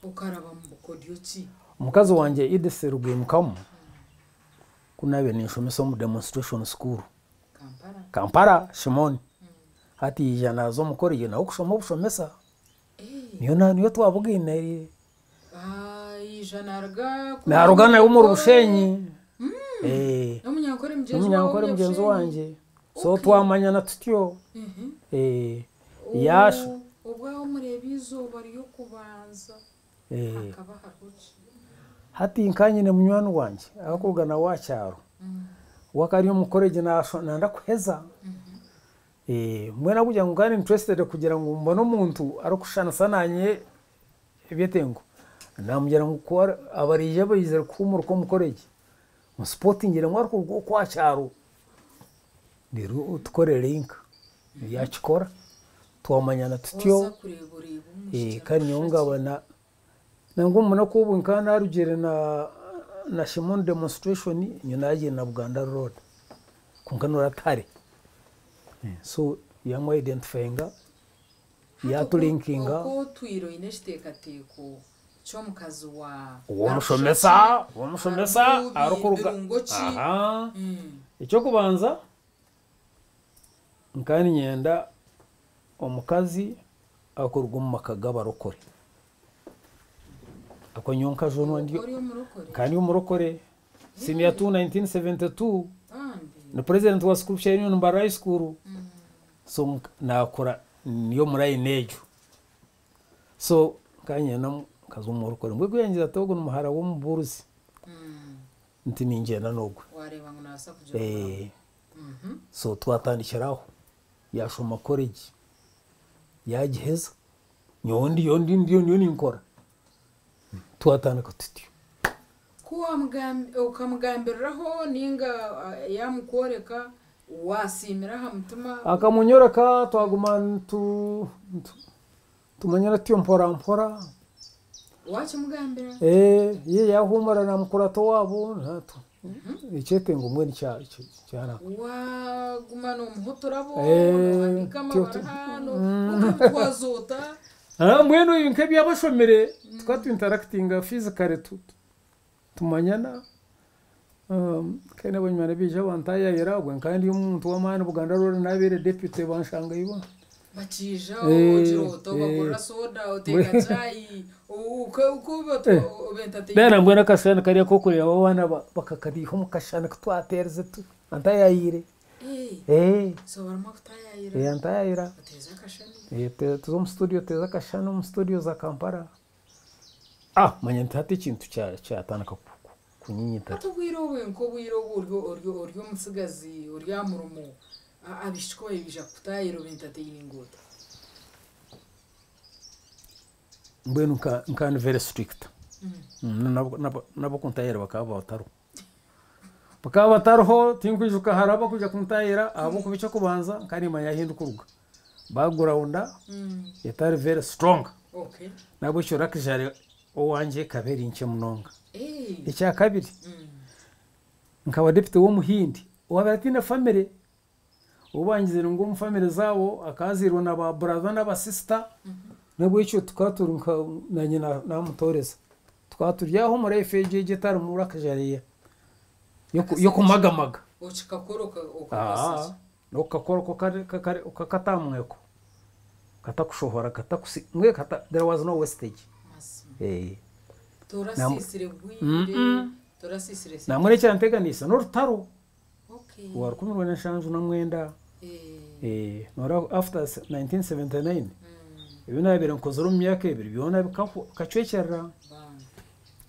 Okaraba mu bukodyo ki? Omukazi wangye Edith Rugwimukamo ku naabaire ninshomesa omu demonstration school Kampala. Kampala Shimoni hati yaija naaza omu college nawe kushoma obushomesa niyo niyo twabugaine. Yaija naaruga naaruga nawe omuri Bushenyi. N'omunyankore mugyenzi waawe N'omunyankore mugyenzi wangye. So twamanyana tutyo. Yaasha. Obwaho omureeba eizooba ry'okubanza hakaba hariho ki? Hati nkanyine munywani wangye arikuruga nawe aha kyaro we akaba ari omu college nayenda kuheza. Mbwenu ahabw'okugira ngu nkaba ndi interested kugira ngu mbone omuntu arikushushanisa naanye ebyetengo, namugira ngu ku abariija baizire kuhuumurika omu college, musipotingiremu arikuruga okwo aha kyaro reero tukore link. Yaakikora twamanyana tutyo. Waza kureeba oreeba omwishiki Kandi nyowe arikushusha ki? nkaba nangwa omu bunaku obu nkaba narugire na Shimoni demonstration, nyowe naagiire na Buganda Road kwonka noora tihare. So yamu identifyinga Hati yaatulinkinga. Oku otwire oine ekiteekateeko ky'omukazi wa Ow'omushomesa ow'omushomesa harimu arikuruga birungo ki? Aha. Eky'okubanza nkaba niinyenda omukazi arikuruga omu maka g'abarokore. Ahabw'okuba nyowe nkajunwa ndi Ori omurokore? Nkaba ndi omurokore. Senior 2 1972 Bambi. ni president wa Scripture Union Mbarara High School. So naakura ndi omu line egyo. So nkaba niinyenda omukazi w'omurokore. Mbwenu ku yangize ati ogu ni muhara w'omubuurizi, nti ningyenda n'ogwe. Wareeba ngu nabaasa kugira omurimo. So twatandikira aho. Yaashoma college yaagiheza, nyowe ndiyo ndiyo ndiyo ninkora. Twatandika tutyo. Ku okamugambiriraho ninga yamukworeka wasiimira aha mutima? Akamunyoreka twaguma tumanyana tutyo mpora mpora. Wakimugambira? Ye yaahumura namukurata owaabo ekyetengo mbwenu kyanaka. Waguma nomuha oturabo, nohandiika amabaraha, okabitwaza ota? Mbwenu nk'ebyabashomire tukaba tuinteractinga physically tumanyana. Kandi abanyuma nibaija bantayayira obwe nkaba ndi omuntu w'amaani Buganda Road nabeire deputy banshangayo. Bakiija ogira ota? Obagurira soda, oteeka chai, uko oba entertain? Then mbwenu akashana kariya k'okureeba abaana bakakariha omu kashana kutwateerize antayayire. So barimu kutayayira? Antayayira. Oteeza akashani? Tuza omu studio, tuteeza akashana omu studio za Kampala. Manya nti hati ekintu kyatandika kunyinyitara. Hati obwire obwe, nk'obwire obu ori omutsigazi ori aha murimo, abaishiki ku baija kukutayira oba entertaininga ota? Mbwenu nka ndi very strict. N'abakuntayira bakaba batariho. Bakaba batariho, tinkwijuka hari abakwija kuntayira ahabw'okuba eky'okubanza nkaba nimanya ahu ndikuruga. Background etari very strong. Nahabwekyo luxury owangye ekaba eri nkye munonga. Ekya kabiri, nkaba deputy w'omuhindi owabiire atiine family. Obu bangizire ngu omu family zaabo akazairwe na ba brother n'aba sister, nahabwekyo tukaba turi nka nanye namutooreza. Tukaba turi aho omu life egyo etarimu luxury y'okumagamaga. Okikakora okakozesa? N'okukakora okakatamweko katakushohora katakusi mbwenu there was no wastage. Mazima. Torasiisire bwire, torasiisire sente? Nambwenu ekyanteganiisa n'orutaro rwa 1979. Noreeba after 1979 ebi naabiire nkozire omu myaka 2 byona bikacwekyerera. Bambi.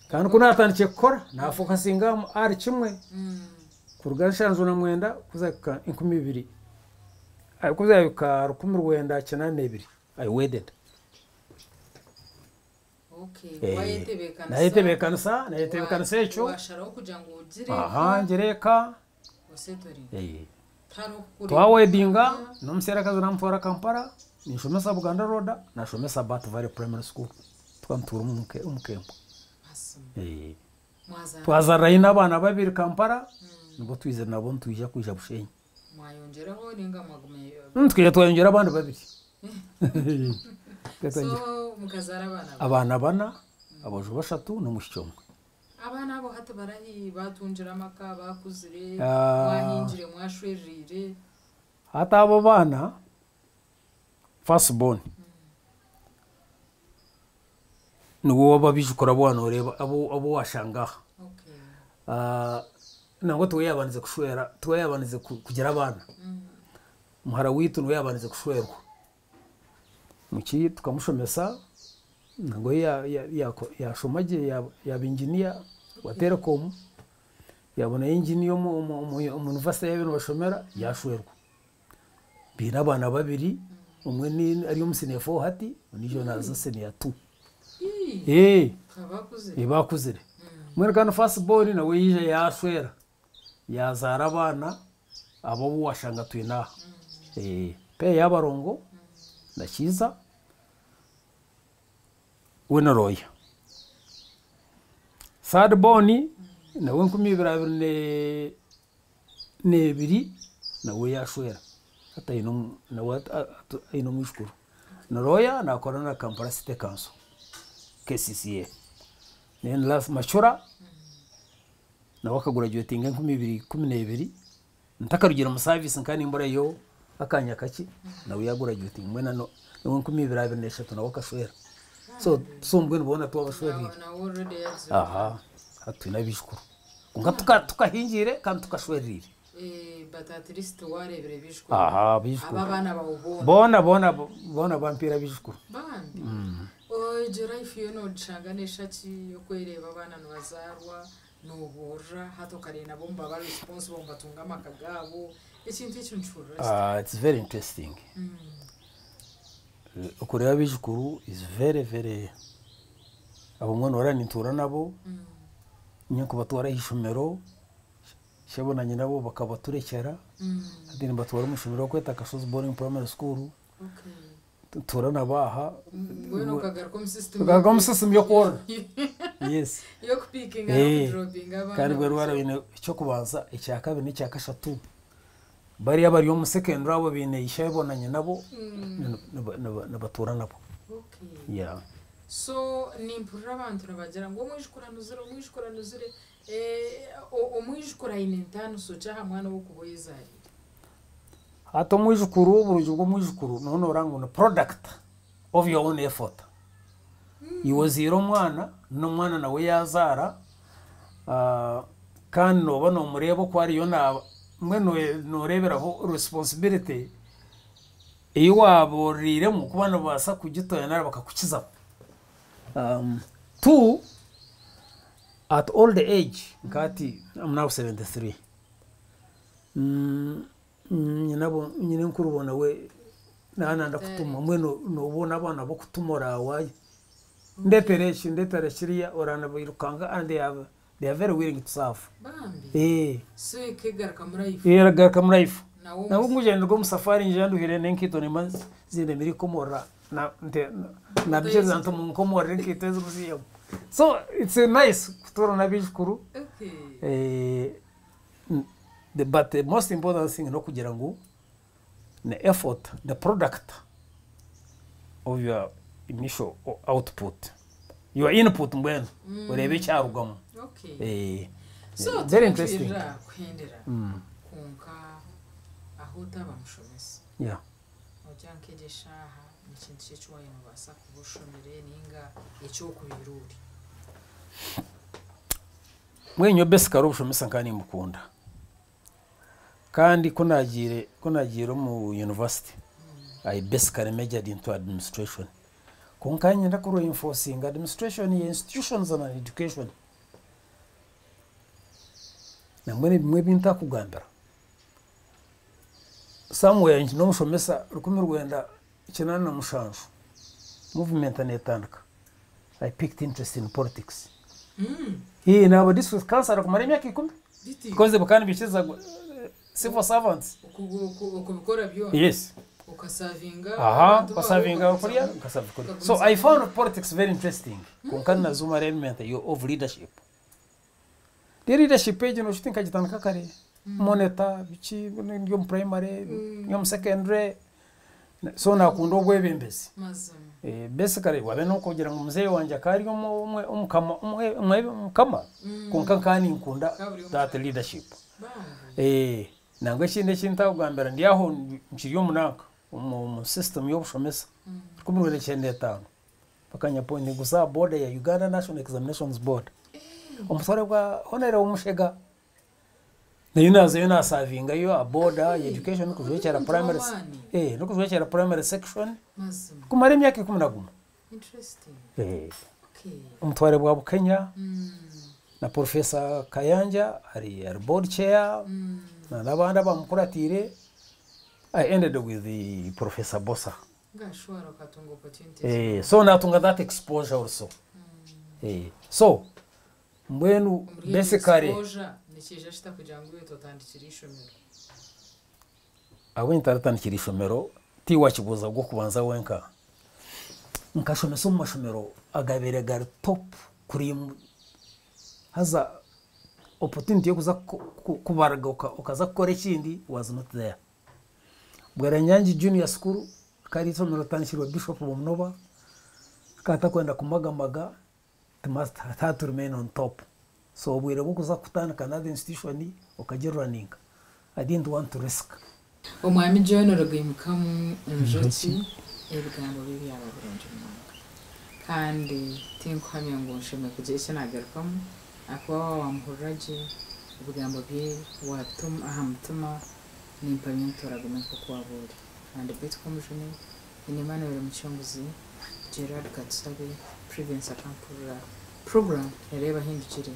Kandi ku naatandikire kukora naafokasinga ahari kimwe kuruga 79 kuza kuhika 2000, kuza kuhika 1982 I wedded. Wayetebeekanisa? Nayetebeekanisa ekyo. Washaraho kugira ngu ogire Aha, ngire eka. Osettlinga. Tihariho kukureeba. Twawedinga n'omuseerakazi namutwara Kampala, ninshomesa Buganda Road, nashomesa Bat Valley Primary School. Tukaba nituura omu Kempu. Mazima. Mwazaara? Twazarirayo n'abaana babiri Kampala, nibwo twizire nabo nitwija kwija Bushenyi. Mwayongyeraho ninga mwaguma? Twija twayongyera abandi babiri. So mukazaara abaana? Abaana bana, aboojo bashatu n'omwishiki omwe. Abaana abo hati barahi? Batungire amaka, bakuzire? Ah. Mwahingire, mwashwererire? Hati abo baana, first born niwe w'abaijukuru abu waanoreeba abu washanga aha. Ah, nangwa tiwe yaabandize kushwera, tiwe yaabandize kugira abaana. Muhara waitu niwe yaabandize kushwerwa. Muki tukamushomesa, nangwa yaashoma gye, yaaba engineer wa telecom, yaabona engineer omu university ahu nibashomera, yaashwerwa. Biine abaana babiri, omwe ari omu senior four hati, ondiijo naaza senior two. Ii, bakuzire. Bakuzire. Mbwenu kandi first born nawe yaija yaashwera, yazaara abaana abo abu washanga twine aha. Pair y'abarongo na Kiiza we na Roya. Third born nawe 2022 nawe yaashwera, hati nawe aine omwijukuru. Na Roya naakora na Kampala City Council, KCCA. Then last, Machura nawe akagraduatinga 2012, ntakarugire mu service, nkaba nimburayo akanya kakye, nawe yagraduatinga, mbwenu nawe 2023 nawe akashwera. So mbwenu boona twabashwerire. Nawe already yagize. Aha, hati twine abaijukuru. Konka tukahingiire kandi tukashwerire. But at least warebire bijukuru. Aha, abaijukuru. Aba abaana bawe boona? Boona, boona, boona bampiire abaijukuru. Bambi. Egyo life yo nogishanga n'eshaki yokwereeba abaana nibazaarwa, nobuurira, hati okareeba nabo nibaba responsible, nibatunga amaka gaabo, ekintu ekyo nikihurira kita? Uh, it's very interesting. Okureeba abaijukuru is very very, abamwe noora nintuura nabo, nyowe nkubatwara aha ishomero, shebo na nyinabo bakabaturekyera, hati nimbatwara omu ishomero barikweta Kashozi Boarding Primary School, ntuura nabo aha. Mbwenu okagaruka omu system. Tugaruka omu system y'okworora, yes. Y'okupikinga n'okudropinga abaana. Kandi bwe rwara baine ekyokubanza, ekya kabiri n'ekya kashatu, bariya bari omu secondary, abo baine ishebo na nyinabo, nibatuura nabo. Yeah. So nimpurira abantu nibagira ngu omwijukuru anuzire, omwijukuru anuzire. Omwijukuru aine entaaniso ki aha mwana ow'okuba oyezaariire? Hati omwijukuru, oburungi bw'omwijukuru noba nooreba ngu ni product of your own effort. Iwe ozaire omwana, n'omwana nawe yaazaara, kandi nooba noomureeba oku ariyo naaba, mbwenu nooreeberaho responsibility ei waaboororeiremu kuba nibabaasa kugitoya nari bakakukizaho. Two, at old age, nka hati I'm now 73. Nyinabo, nyinenkurubo nawe naaba kutuma, mbwenu noobona abaana b'okutumura, waayi ndeetera eki, ndeetera kiriya, oraana bairukanga and they are very willing to serve. Bambi. Eh. So ekegaruka muri life. Eragaruka muri life. Nawe. Nabwo ngugenda rwo musafari nje nduhire n'enkaito nimba zindemire ikomorora nabikyeza nti munkomorere enkaito ezi muzihemu. So it's nice kutuura n'abaijukuru. But the most important thing n'okugira ngu the effort, the product of your initial output, your input, mbwenu oreebe ekyarugamu. So Very interesting. tukuhirira kuhendera, konka aho otaba mushomesa, ogira nk'egi eshaaha nekintu ki eki waaba nobaasa kuba oshomire ninga ekyokubire ori? Mbwenu nyowe basically obushomesa nkaba nimbukunda, kandi ku nagiire omu university, I basically majored into administration, konka nyenda ku reinforcing administration ya institutions and education. Nambwenu ebimwe ebi ntakugambira somewhere n'omushomesa 1987 movement netandika, I picked interest in politics. Naaba district councillor kumara emyaka 10. Biti. Because bakaba nibikiriza civil servants. Okubikora byona? Yes. Okasavinga Aha. abantu bawe, Nkasavinga kuriya, nkasavinga kuriya. So I found politics very interesting, konka nazuma element of leadership. The leadership egi noshuti nkagitandika kare. Monitor biki ndi omu primary, ndi omu secondary, so nakunda obwebembezi. Mazima. Basically wabe n'okugira ngu muzeeyi wangye akaba ari omukama, kwonka nkaba ninkunda that leadership. Bambi. Nangwa ekindi eki ntakugambira, ndi aho nkiri omu nanka omu system y'obushomesa, 1995 bakanyappointinga aha board ya Uganda National Examinations Board. Omutware gwa Honorable Mushega. Nayo nazayo naservingayo aha board ya education kujwekyera Omuntu primary w'amaani. n'okujwekyera primary section Mazima. kumara emyaka 11. Interesting. Omutware bwa Bukenya na Professor Kayanja ari board chair na n'abandi abamukuratiire. I ended with the Professor Bosa. Ngashwara okatunga opportunities. So natunga that exposure also. So mbwenu Omuri egyo basically exposure, nikiija kita kugira ngu iwe totandikira ishomero? Ahabwe ntaratandikira ishomero, tiwakibuuza gw'okubanza wenka. Nkashomesa omu mashomero agabaire gari top cream, haza opportunity y'okuza kubarga okaza kukora ekindi was not there. Bweranyangi Junior School kari ishomero ritandikirwe Bishop Bamunoba, katakwenda kumagamaga, it must had to remain on top. So obwire bw'okuza kutandika another institution okagirunninga, I didn't want to risk. Omwami John Rugaimukamu Enjoki, ebigambo bye byaba birungi munonga, kandi tinkuhamya ngu nshemwe kugira eki nagarukamu, akuba waaba wamuhurira gye, ebigambo bye wabita aha mutima, nimpamya nti oragume nk'oku waaba ori. Kandi beitu Komujuni ni Emmanuel Mucunguzi Gerard Katusabe Prudence akampurira program Reeba Hindukire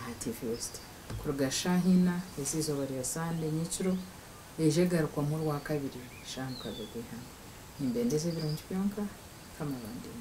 aha TV West kuruga shaaha 4 ez'eizooba rya Sande nyekiro, eije egarukwamu Orwakabiri shaaha 6 gw'eihangwe. Nimbendeza ebirungi byonka. Mukama abandinde.